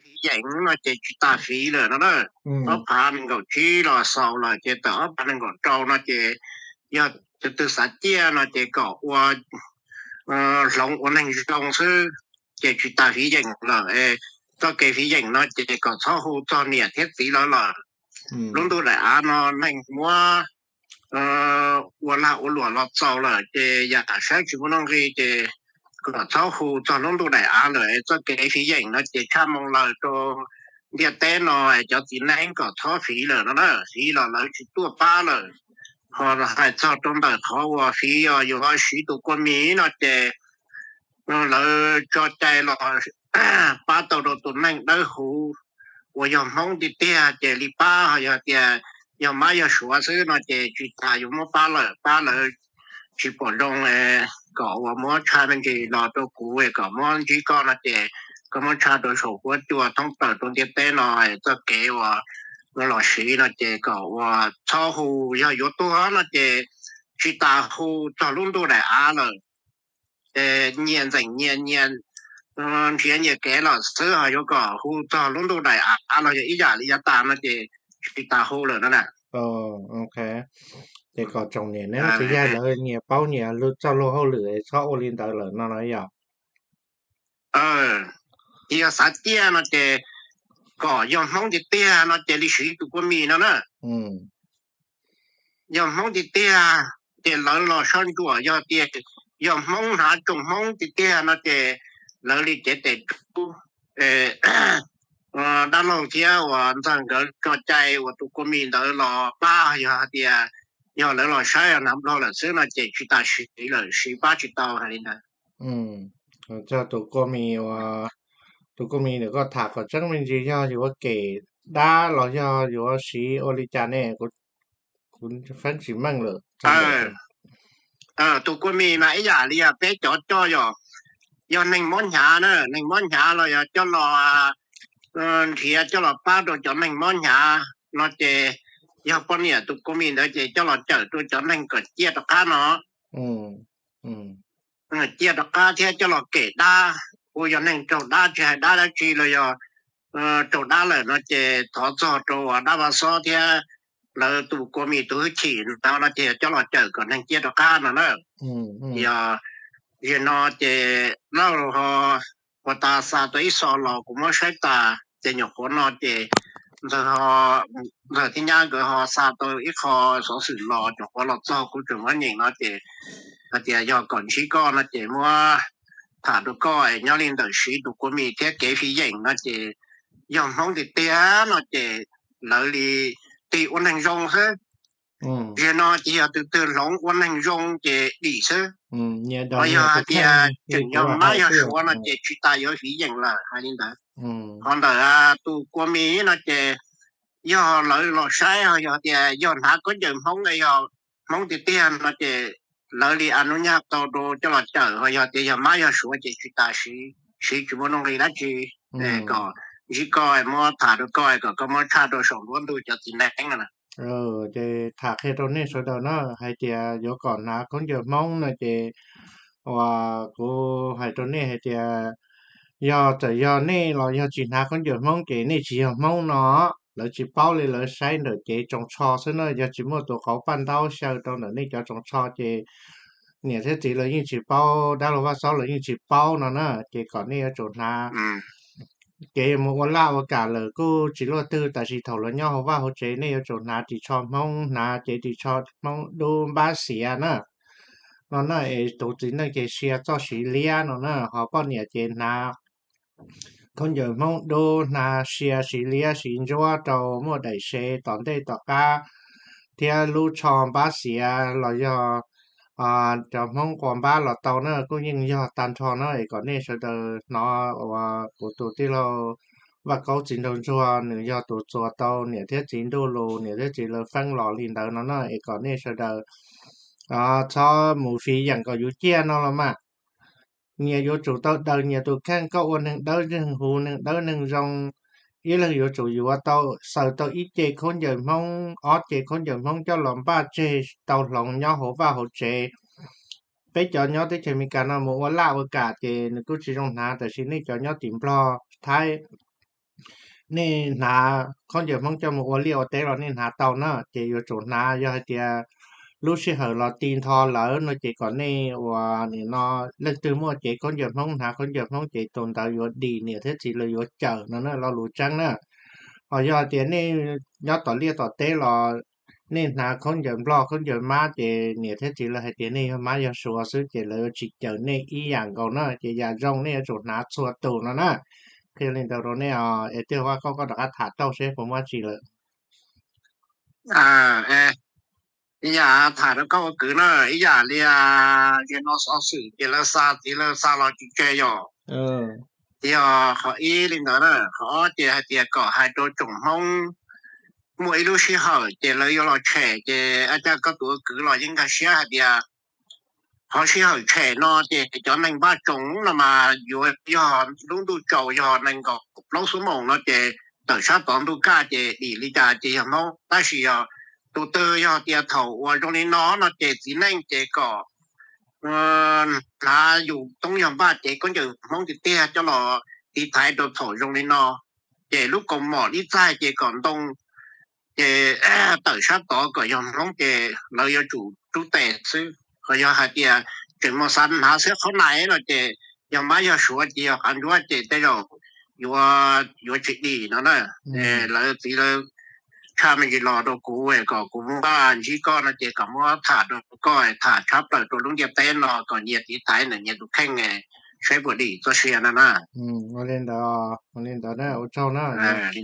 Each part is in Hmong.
fiv yeem no ces tsis tas fiv lawm no na. Ob phav nees nkaum tsib los xaus lawm ces tawm ob phav nees nkaum rau no ces yog tus twg xav ciaj no ces kom ua hloov ua neeg zoo xwb, ces tsis tas fiv yeem lawm. Txoj kev fiv yeem no ces kom txhob hu txog niam thiab txiv lawv lawm. Lub ntuj daim av no neeg muab ua lag ua luam los txaus lawm ces yam saib tsis muaj nuj nqis ces kom txhob hu txog lub ntuj daim av lawm. Txoj kev fiv yeem no ces tshaj moo lawm rau ntiaj teb no, cov txiv neeb kom txhob fiv lawm no na, fiv los lawv tsis tuaj pab lawm. Ho hais txog rau ntawm qhov uas fiv yuav siv tus kua mis no ces lawv tso cai los pab tau rau tus neeg dawb huv uas yog Hmoob tiag tiag ces li pab, ho yog tias yog mab yog suav xwb no ces tsis tas yuav muab pab lawm, pab lawv tsis pom zoo. Kom uas muab tshaj me ntsis los rau kuv kom muab ntsib koj no ces koj muab tshaj rau saum huab cua thoob plaws rau ntiaj teb no, txoj kev uas los siv no ces kom uas txhob hu, yog yuav tuag no ces tsis tas hu txog lub ntuj daim av lawm. Nyias ntxeem nyias, nyias nrhiav nyias kev los xwb, ho yuav kom hu txog lub ntuj daim av los yog ib yam li yav tas no ces tsis tas hu lawm no na. Ok, ces kom tsoom niam neeb txiv yaig lawv nyias paub nyias txoj luag hauj lwm txhob ua li ntawd lawm no na yog. Ces yog xav ciaj no ces kom yog Hmoob tiag tiag no ces li siv tus kua mis no na. Yog Hmoob tiag tiag ces lawv los soj ntsuam, yog tias yog Hmoob hnav tsoom Hmoob tiag tiag no ces lawv li cev tes rub dab laug thiab uas ntxawg nkawd tso cai uas tus kua mis ntawd los pab, yog hais tias yog lawv los saib hnav nplog lawm xwb no ces tsis tas siv lawm, siv pab tsis tau hais li ntawd. Txog tus kua mis uas, tus kua mis ntawm koj tham kom tseeb me ntsis yog yuav kem dab los yog yuav siv ua li cas ne? Kuv feeb tsis meej lawm. Tus kua mis mas ib yam li peb cov coj yog, yog neeg mob hnyav na, neeg mob hnyav los yog coj los nrhiav coj los pab rau cov neeg mob hnyav no ces yog poj niam tus kua mis ntawd ces coj los cawm rau cov neeg kom ciaj rov qab no, ciaj rov qab thiab coj los kem dab, ua yog neeg raug dab tsis hais dab dab tsi los yog raug dab lawm no ces thov txog rau uas dab vaj xob thiab lawv tus kua mis tus hwj chim no no ces coj los cawm kom neeg ciaj rov qab no na. Yog yog no ces lawv ho puas tas xa tau ib xo los kuv muab saib tas ces nyuam qhuav no ces ntxawg thiab nyab nkawd ho xa tau ib qho xov xwm los nyuam qhuav los txog kuv tseem muab nyeem no ces hais tias yog kom ntsib koj no ces muab tham rau koj es nyob li ntawm siv tus kua mis thiab kev fiv yeem no ces yog Hmoob tiag tiag no ces lawv li tig ua neeg zoo xwb. Yog no ces yog tus twg hloov ua neeg zoo ces dim xwb. Ho yog hais tias tseem yog mab yog suav no ces tsis tas yuav fiv yeem lawm hais li ntawd. Ho ntawm tus kua mis no ces yog lawv los saib ho yog tias yog hnav khaub ncaws Hmoob es yog Hmoob tiag tiag no ces lawv li a nub nyaj tau rau coj los cawm, ho yog tias yog mab yog suav ces tsis tas siv, siv tsis muaj nuj nqis dab tsi. Kom ntsib koj muab tham rau koj kom koj muab tshaj rau saum nruab ntug cov txiv neeb no na. Ces tham qhia rau nej sawv daws na, hais tias yuav kom hnav khaub ncaws Hmoob no ces uas kuv hais rau nej hais tias yog txawm yog nej los yog tsis hnav khaub ncaws Hmoob ces nej tsis yog Hmoob no. Lawv tsis paub li, lawv saib ntawm cev tsoos tsho xwb na, yog tsis muaj tus qauv paj ntaub xyaw rau ntawm nej cov tsoos tsho ces niam thiab txiv lawv yeej tsis paub, dab laug Vaj Xaub lawv yeej tsis paub no na. Ces kom nej yuav tsum hnav, kev yuav mus ua laj ua kam lawm kuj tsis luaj twg, tab sis thaum lawv nyob hauv vaj hauv tsev nej yuav tsum hnav ris tsho Hmoob, hnav cev ris tsho Hmoob dub npab xiav na. No na es tus txiv neej ces sia txoj siv liab no na, ho poj niam ces hnav khaub ncaws Hmoob dub, hnav sia siv liab siv ntsuab rau muaj daim sev tom ntej tom qab thiab lub tsho npab xiav los yog cov Hmoob quas npab los tau na, kuj yeej yog tag nrho na. Es kom nej sawv daws hnov uas kuv tus tij laug Vaj Kaub txiv nraug ntsuag nws yog tus txuas tau niam thiab txiv ntuj lus, niam thiab txiv lawv feeb los li ntawd no na. Es kom nej sawv daws txhob mus fiv yeem kom yus ciaj no los mas. Nyias yuav tsum tau daws nyias tus kheej, koj ua neeg dawb neeg huv, neeg dawb neeg zoo, ib leeg yuav tsum yuav tau, xaws tau ib ce khaub ncaws Hmoob, ob ce khaub ncaws Hmoob coj los npaj tseg tau hloov nyob hauv vaj hauv tsev. Peb cov nyob teb chaws Amelikas no mus ua laj ua kam ces nws kuj tsis zoo hnav, tab sis nej cov nyob tim Nplog, Thaib, nej hnav khaub ncaws Hmoob coj mus ua liaj ua teb los nej hnav tau na, ces yuav tsum hnav, yog hais tias lub sij hawm los ti ntho lawm no ces kom nej uas nim no leej twg muaj cev khaub ncaws Hmoob, hnav khaub ncaws Hmoob ces tus ntawd yuav dim, niam thiab txiv lawv yuav cawm no na, lo lus tseeb na. Ho yog hais tias nej nyob tom liaj tom teb los nej hnav khaub ncaws Nplog khaub ncaws Mab ces niam thiab txiv lawv hais tias nej yog Mab yog Suav xwb ces lawv yuav tsis cawm nej ib yam nkaus na, ces yam zoo nej yuav tsum hnav txhua tus no na. Qhia li ntawd rau nej os, es tej ua koj koj rov qab tham tau seb puas muaj dab tsi lawm. Ib yam tham rau koj ua kwv na, ib yam li, ces no xov xwm ces lawv xa, txiv lawv xa los tsis tseg yom. Yog qhov ib li ntawd na, qhov ob ces hais tias kom hais rau tsoom Hmoob muaj ib lub sij hawm ces lawv yuav los tshem ces a cas koj tus ua kwv los yeej nkag siab hais tias qhov sij hawm tshem no ces cov neeg npaj tsoom no mas yuav yog lub ntuj tsaus yog nees nkaum plaub xuab moos no ces tawm sab tod ntuj kaj ces dim li cas ces yog Hmoob, tab sis yog tus twg yog tias thaum uas zoo li no no ces txiv neej ces kom hnav yus toob yog npaj cev khaub ncaws Hmoob tiag tiag coj los tiv thaiv rau thaum zoo li no, ces lub kaus mom ib txaig ces kom ntoo, ces tawm sab tod kom yog Hmoob ces lawv yuav tsum rub tes xwb. Ho yog hais tias tseem mus xav hnav xwb qhov nais no ces yog Mab yog Suav ces yog qav ntsuab ces tej zaum yuav, yuav tsis dim no na. Lawv txiv lawv tshaj me ntsis los rau kuv kom kuv muab ntsib koj no ces kom muab tham rau koj, tham tshab plaws rau lub ntiaj teb no kom nyias tiv thaiv ntawm nyias tus kheej saib puas dim txoj sia no na. Ua li ntawd, ua li ntawd na, ua tsaug na.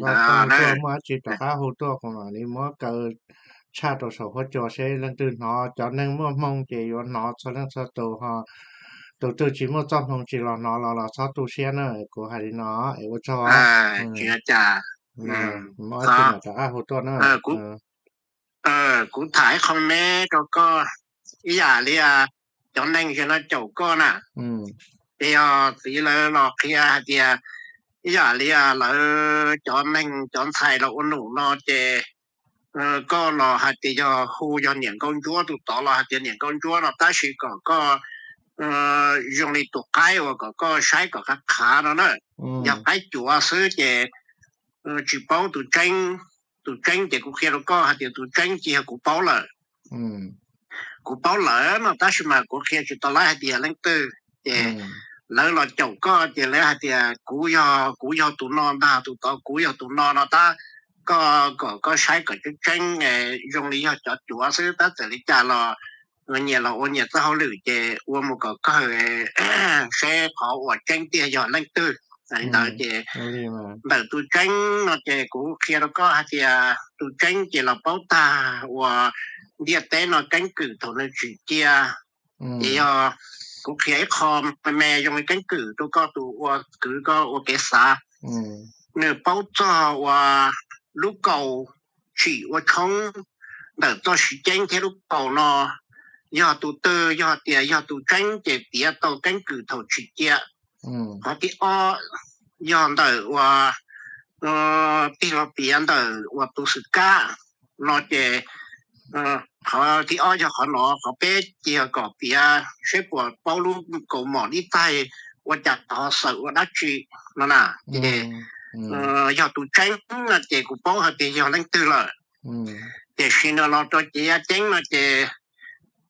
Koj tuaj muaj dab tsi rov qab hu tuaj kuv mam li muab kaw tshaj rau saum huab cua seb leej twg hnov, cov neeg muaj hmoo ces yuav hnov txhua leej txhua tus ho, tus twg tsis muaj txoj hmoo tsis los hnov los los txhob tu siab na, kuv hais li no es ua tsaug. Tsis ua cas, muaj dab tsi mam rov qab hu tuaj na. Kuv tham ib qho me rau koj, ib yam li cov neeg no caum koj na, ces yog txiv lawv los qhia hais tias ib yam li lawv cov neeg cov ntxhais los ua num no ces koj los hais tias yog hu yog niam nkauj ntsuab, tus tod los hais tias niam nkauj ntsuab no, tab sis kom koj zoo li tus qaib uas kom koj saib kom qab qhav no na. Yog qaib cuav xwb ces tsis paub tus tseeb. Tus tseeb ces kuv qhia rau koj hais tias tus tseeb ces yog kuv paub lawm. Kuv paub lawm no tab sis mas kuv qhia tsis tau lawv hais tias leej twg. Ces lawv los caum koj ces lawv hais tias kuv yog, kuv yog tus no ntag, tus tod kuv yog tus no no tab, koj kom koj saib kom tseeb tseeb, zoo li yog cov cuav xwb tab txawm li cas los nyias los ua nyias txoj hauj lwm ces ua mus kom kawg seb qhov uas tseeb tiag yog leej twg. Li ntawd ces ntawm tus tseeb no ces kuv qhia rau koj hais tias tus tseeb ces los paub tag uas ntiaj teb no keeb kwm thaum nws tsim cia. Ces yog kuv qhia ib qho me me zoo li keeb kwm rau koj tus ua kwv koj ua kev xav. Nws paub txog uas lub kaus tsim ua tshoob ntawm txoj siv ceeb thiab lub kaus no yog tus twg, yog tias yog tus tseeb ces piav tau keeb kwm thaum tsim cia. Qhov thib ob yog ntawm uas tig los piav ntawm uas tus xwm kab no ces qhov thib ob yog qhov no, qhov peb ces yog kom piav seb puas paub lub kaus mom ib txaig ua cas ho xaws ua dab tsi no na. Ces yog tus tseeb no ces kuv paub hais tias yog leej twg lawm. Tiam sis nws los rau cev yaj ceeb no ces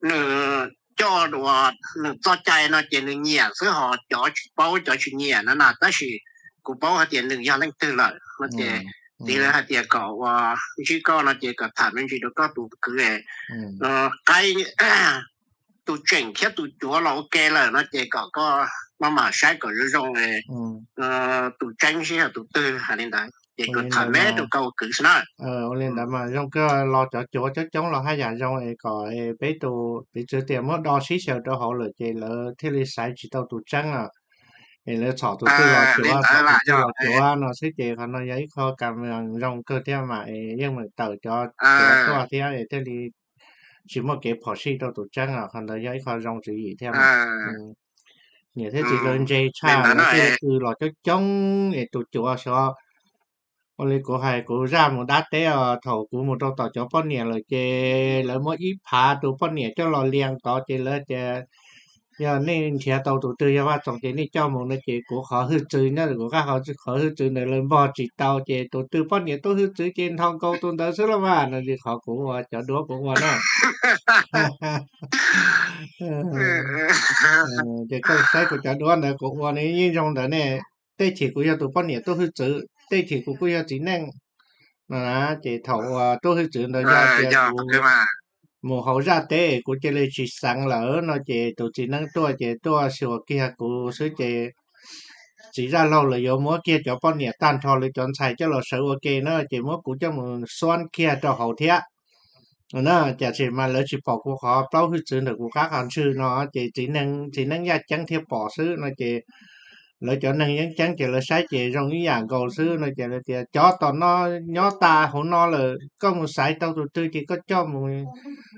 nws coj uas nws txoj cai no ces nws nyiam xwb ho cov tsis paub cov tsis nyiam no na, tab sis kuv paub hais tias nws yog leej twg lawm no ces txiv lawv hais tias kom ua ntsib koj no ces kom tham me ntsis rau koj tus kwv qaib tus tseem thiab tus cuav los ua ke lawm no ces kom koj maj mam saib kom zoo zoo tus tseeb seb yog tus twg hais li ntawd ces kom tham me rau koj ua kwv xwb na. Ua li ntawd mas zoo kawg, los cov cuav coob coob los haj yam zoo es kom peb tus piv txwv tias muab do sib xyaw rau hauv lawm ces lawv thiaj li xaiv tsis tau tus tseeb os. Es lawv txhom tus twg los cuav, txhom tus twg los cuav no xwb ces qhov no yog ib qho kam zoo kawg thiab mas es yeej meem tawm cov cuav tuaj thiab es thiaj li tsis muaj kev phom sij rau tus tseeb os. Qhov ntawd yog ib qho zoo tswv yim thiab mas. Niam thiab txiv lawv ntse tshaj, lawv thiaj li los coob coob es tus cuav xyov. Ua li kuv hais kuv zaj mus dab teb os, thaum kuv mus rau tom cov poj niam lawm ces lawv muab ib phav tus poj niam coj los lias tod ces lawv tias Yog nej nrhiav tau tus twg yog Vaj Txoos ces nej coj mus no ces kuv qhov hwj txwv nyob kuv qab, qhov hwj txwv ntawd lawv npog tsis tau ces tus twg poj niam tuaj hwj txwv ces nthos nkaus tus ntawd xwb los mas no li qhov kuv ua cov duab kuv ua na. Ces koj saib kuv cov duab ntawd kuv ua nws yeej zoo ntawd ne. Tej chim kuv yog tus poj niam tuaj hwj txwv, tej chim kuv kuj yog txiv neej no na. Ces thaum uas tuaj hwj txwv ntawd yog tias kuv mus hauv zaj teb kuv cia li tsis xeev lawm no ces tus txiv neeb tuaj ces tuaj xyuas kiag kuv xwb ces txiv zaj laug lawv yuav muab kiag cov poj niam tag nrho lawv cov ntxhais coj los sawv ua ke na ces muab kuv coj mus xuab kiag rau hauv thiab. Na, tiam sis mas lawv tsis pom kuv qhov plaub hwj txwv ntawm kuv qab qhov ntswg no ces txiv neeb, txiv neeb yaj ceeb thiaj pom xwb no ces lawv cov neeg yeeb ceeb ces lawv saib ces zoo ib yam nkaus xwb no ces lawv tias cov tom no nyob tas hauv no lawm, koj mus xaiv tau tus twg ces koj coj mus,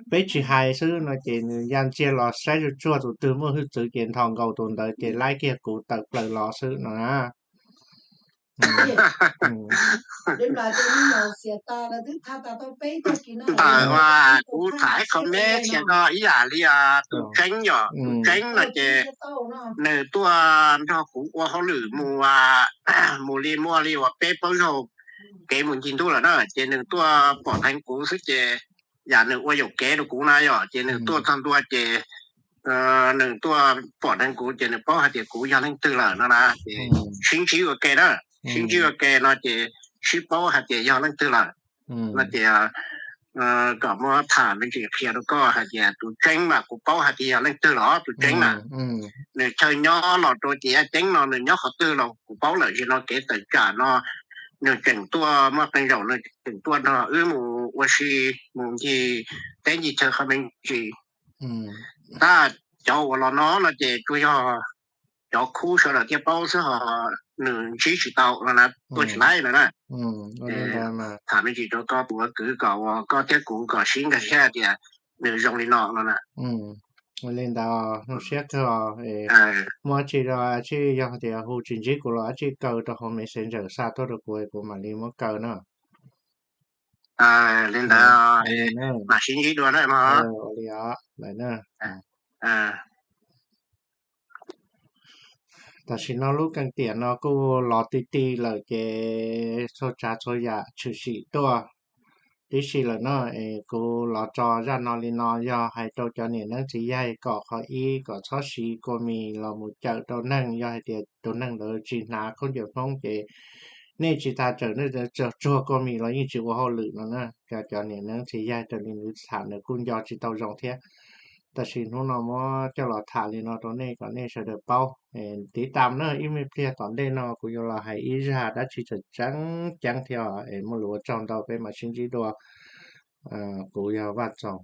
peb tsis hais xwb no ces nws ya ntxiag los saib tsuag tsuag tus twg muaj hwj txwv ces nthos nkaus tus ntawd ces laib kiag kuv tawm plaws los xwb no na. Ntawm uas kuv tham ib qho me xias no ib yam li tus tseeb yom, tus tseeb no ces nws tuaj nrog kuv ua hauj lwm mus, mus li muaj li uas peb plaub zaug kev mus ncig ntuj lawm na ces nws tuaj pom dheev kuv xwb ces yam nws ua yuam kev rau kuv na yom ces nws tuaj txog ntua ces nws tuaj pom dheev kuv ces nws paub hais tias kuv yog leej twg lawm no na ces sib ntsib ua ke na, sib ntsib ua ke no ces sib paub hais tias yog leej twg lawm no ces kom muab tham me ntsis qhia rau koj hais tias tus tseeb mas kuv paub hais tias yog leej twg los tus tseeb mas nws chaw nyob los rau ces yaj ceeb no nws nyob qhov twg los kuv paub lawm, zaum no kev tawm tsam no nws tseem tuaj, muaj qee zaum nws tseem tuaj nrog wb mus ua si, mus ncig teb ncig chaw qhov me ntsis. Tab cov uas los no no ces tsuas yog cov khub sawv daws thiaj paub xwb ho nws ntsib tsis tau no na, tuaj tsis laib no na. Tham me ntsis rau koj puav kwv kom uas koj thiab kuv kom sib nkag siab tias nws zoo li no no na. Ua li ntawd zoo siab kawg. Muaj dab tsi los dab tsi yog tias hu tsis ntsib kuv los dab tsi kaw rau hauv Messenger xa tuaj rau kuv, kuv mam li muab kaw na. Li ntawd mam sib ntsib dua na. Ua li os lawm na. Tam sim no lub keeb tiam no kuj los ti ti lawm ces txhua tsav txhua yam tshwm sim tuaj tib si lawm no es kuv los tso zaj no li no yog hais rau cov niam neeb txiv yaig kom qhov ib kom txhob siv kua mis los mus cawm rau neeg, yog hais tias tus neeg ntawd tsis hnav khaub ncaws Hmoob ces nej tsis tas tsawm nej tsuag kua mis los yeej tsis ua hauj lwm no na. Cov, cov niam neeb txiv yaig raws li nws tham nws kuj nco tsis tau zoo thiab. Tab sis hnub no muab coj los tham li no rau nej kom nej sawv daws paub. Tiv tam na, ib me pliag tom ntej no kuv yuav los hais ib zaj dab tsi tseem tseeb ceeb thiab es muaj lus ua tsaug ntau, peb mam sib ntsib dua. Kuv yog Vaj Txoos.